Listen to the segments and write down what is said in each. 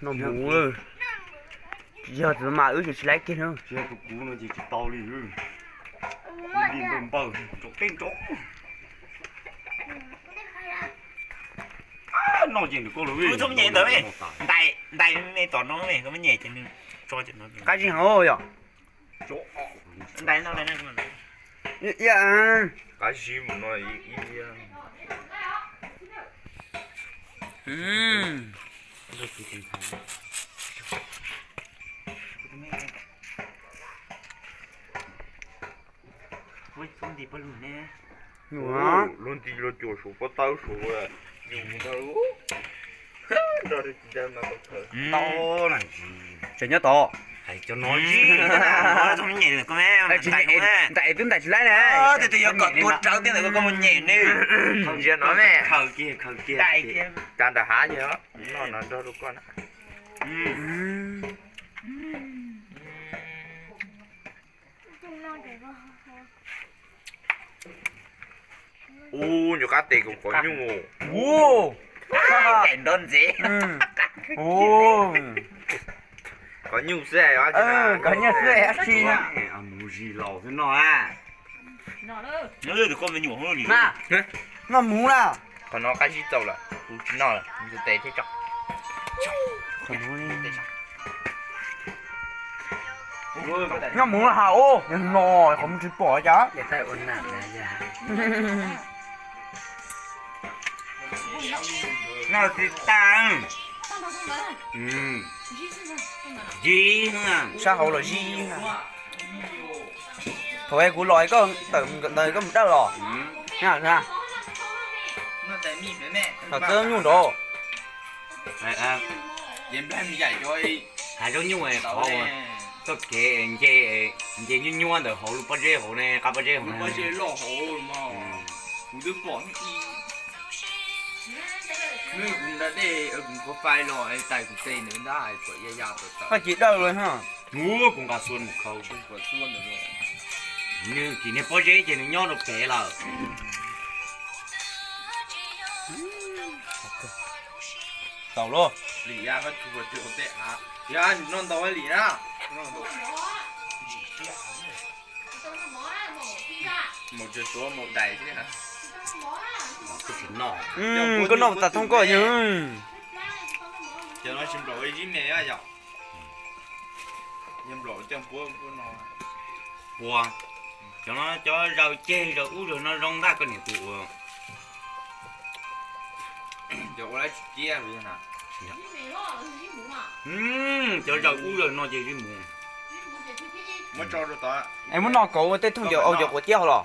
Noj mus, yog tsis mas wb ces tsis laib kiag na. Tsis yog tus kuv no ces tsis tau li. Npawg npawg nrov qeb nrov. Noj ces nws koj lawm. Ntais, ntais me tom no, koj muab nyem ces nws tso. Qab zig heev yom. Ntais no, qab zig mus no. Luag nti luag cuam saum pob tawb saum. Tseem nyob tod. Ntais twb ntais tsis laib na. Tus yog kom tua rawv tiag ntawm koj mus nyem nws. Khaws kiag, khaws kiag. Cas nram hav ces noj no nrog rau koj na. Ub, nyuam qab tes kuv qhov nyuj. Ub, nrov ntxiv. Qhov nyuj xwb. Qhov nyuj xwb dab tsi na. Mus zis laus xwb no a. Noj mus na. Qhov no qab zib txaus lawm, kuv tsis noj lawm, tes thiab tso. Noj mus na ha. Ub, no qhov mus tsis pom cas. Noj tsis tag. Zib, sab hauv los zib. Thaum kuv los koj tawm ntawd koj mus dawj los. Txawb nyuj nrov. Hais zaub nyuj qhov txoj kev nce, nce nyuaj nyuaj ntawm hauv lub pob zeb hauv ne, qab pob zeb hauv ne. Kuv twb pom, kuv nra dej, kuv nqua fais los tais kuv tes nws ntab hais pom ya ya tawm tawm. Koj cia dawj los ha. Ub, kuv nqa xua mus khau. Nws tim niag pob zeb ces nws nyob rau pem lawm. Tau lauj. Lim ya, koj tsis ua tsis ua tej av, ya noj ntau li na. Maum tsis suav maum dais thiab. Koj noj tas thooj koj yog. Cov no tsis nplaum zib me yom. Yog nplaum coj npuab npuab no. Ua, cov no cov zaws ceg zaws ub zaws no zoo ntag koj niam tus ua. Cov ua lab tsis ciab li na. Cov zaws ub zaws no ces zib mus. Muab tso rau tod. Es muab no kauv ua tej thooj cov au cov quav ciab hauv los.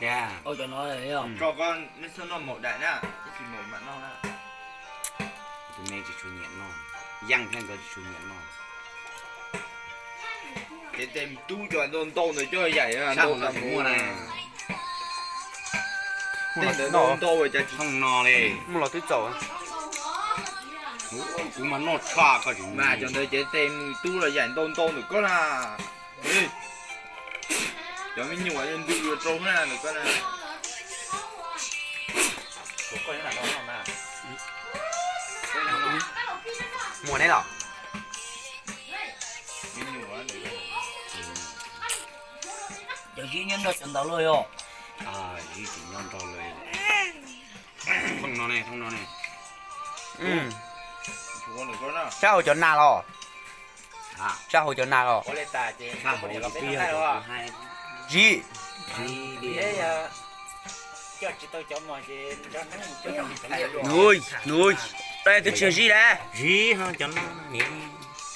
Tso koj nej txhob noj maum dais na, ib tsis maum mam noj na. Tus me tsis tshua nyiam noj, Yeej thiab nkawd tsis tshua nyiam noj. Ces tej tub cov ntau ntau ntawd coj yaim ntau tas muaj na. Tej ntawd ntau ntau cas tsis thooj no li. Muaj los twb txaus. Kuv mas noj tshaj koj tsis mas cov ntawd ces tej tub los yaim ntau ntau ntawm koj na. Cov me nyuam ntws rau na ntawm koj na. Muaj neb los? Cov zib nyob nrog cov ntawd los yog? Zib tsis nyob nrog lawm. Thooj no ne, thooj no ne. Sab hauv cov nas los? Sab hauv cov nas los? Zib. Nws, nws, tej twb tsis yog zib las. Zib,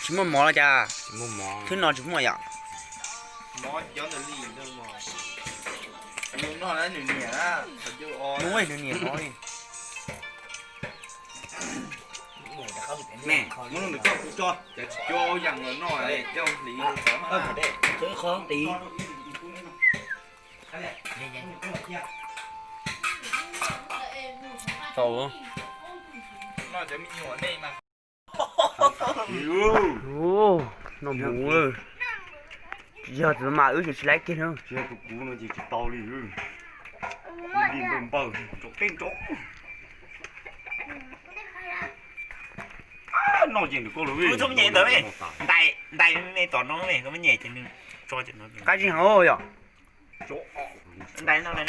tsis muaj mov los cas? Khwb no tsis muaj yom? Muaj nws niam no li. Muab no ntawm koj kuv tso, cov tsis cuab yam los noj coj hliv. Tau. Noj mus, yog tsis mas wb ces tsis laib kiag na. Tsis yog tus kuv no ces tsis tau li. Npawg npawg nrov qeb nrov. Noj ces nws koj lawm. Txhob nyem ntawd, ntais ntais me tom no, koj muab nyem ces nws tso ces no. Qab zib heev yom. Ntais no, qab zib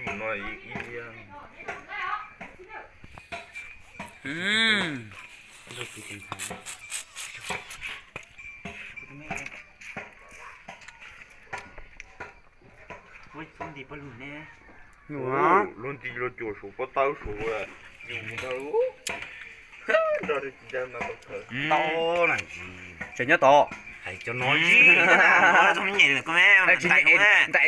mus no. Luag nti luag cuam saum pob tawb saud, yus mus ntag. Tseem nyob tod. Hais cov no, ntais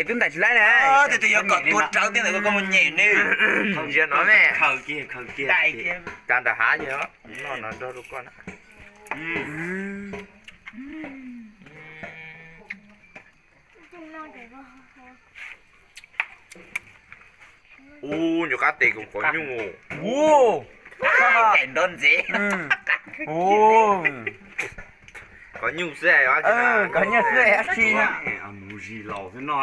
twb ntais tsis laib na. Tus twg yog kom tua rawv tiag ntawd koj mus nyem nws. Ntsia no ne. Khaws kiag, khaws kiag. Cas nram hav ces noj no nrog rau koj na. Ub, nyuam qab tes kom qhov nyuj. Nrov ntxiv. Qhov nyuj xwb, qhov nyuj xwb dab tsi na. Mus zis laus xwb no.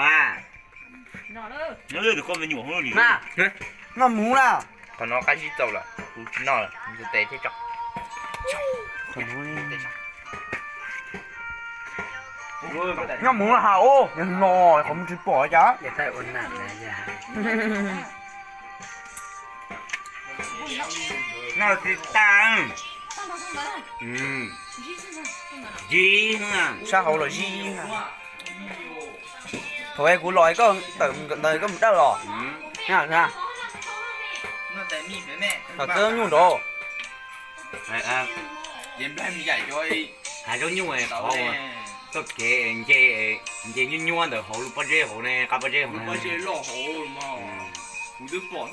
Noj mus na. Qhov no qab zib txaus lawm, kuv tsis noj lawm, mus tes thiab tso. Noj mus na ha, ub, no qhov muag tsis pom cas. Noj tsis tag. Zib, sab hauv los zib. Thaum kuv los koj tawm ntawd koj mus dawj los. Txawb nyuj nrov. Hav zaub nyuj qhov txoj kev nce, nce nyuaj nyuaj ntawm hauv lub pob zeb hauv ne, qab pob zeb hauv. Pob zeb loj hauv mas kuv twb pom.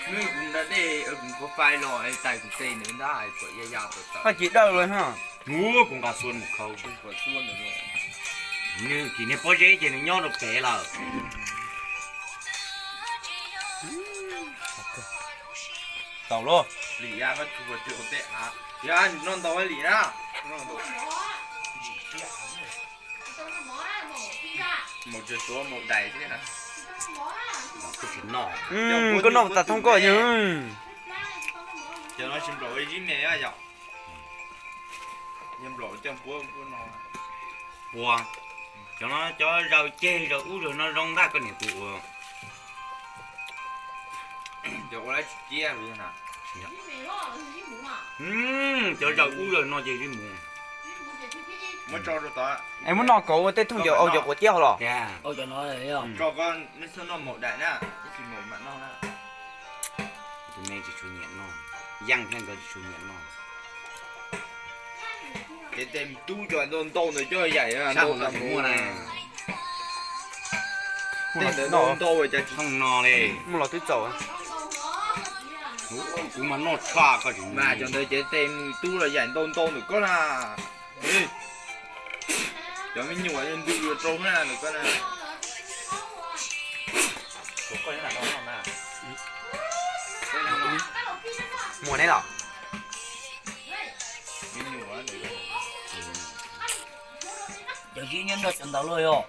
Nws kuv nra dej, kuv kov fais los tais kuv tes nws ntab hais kom ya ya tawm tawm. Koj cia dawj los. Kuv nqa xua mus khau. Nws kis niag pob zeb ces nws nyob rau pem lawm. Tau lauj. Lim ya koj tsis ua tej av, yog noj ntau li na. Maum tsis suav maum dais thiab. Koj noj tas thooj koj yog. Cov no tsis nplaum zib me yom. Yog nplaum coj npuab npuab no. Ua, cov no cov zaws ceg zaws ub zaws no zoo ntag koj niam tus ua. Cov ua lawv tsis ciab li na. Cov zaws ub zaws no ces li mus. Muab tso rau tod. Es muab noj kauv ua tej thooj cov au cov quav ciab hauv los. Tso koj nej txhob noj maum dais na, ib tsis maum mam noj na. Tus me tsis tshua nyiam noj, Yeej thiab nkawd tsis tshua nyiam noj. Ces tes tub cov ntau ntau ntawd coj yaim ntau tas muaj na. Tej ntawd ntau ntau cas tsis thooj no li. Muaj los twb txaus. Kuv mas noj tshaj koj tsis mas cov ntawd ces tes mus tub los yaim ntau ntau ntawm koj na. Cov me nyuam ntws yuav rau na ntawm koj na. Muaj neb los. Cov zib nyob nrog cov ntawd luaj yog.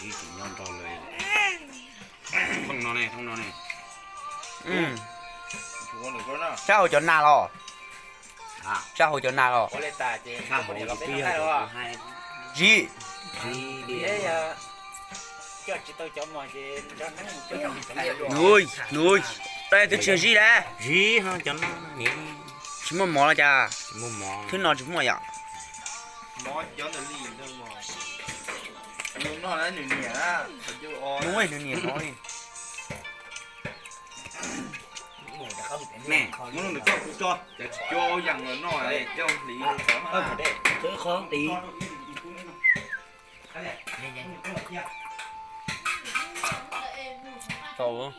Zib tsis nyob nrog luaj. Thooj no ne, thooj no ne. Sab hauv cov nas los. Sab hauv cov nas los. Zib. Nws, nws, twb tsis yog zib lawm. Zib, tsis muaj mov los cas? Twb no tsis muaj yom. Nws niam mov li. Tau.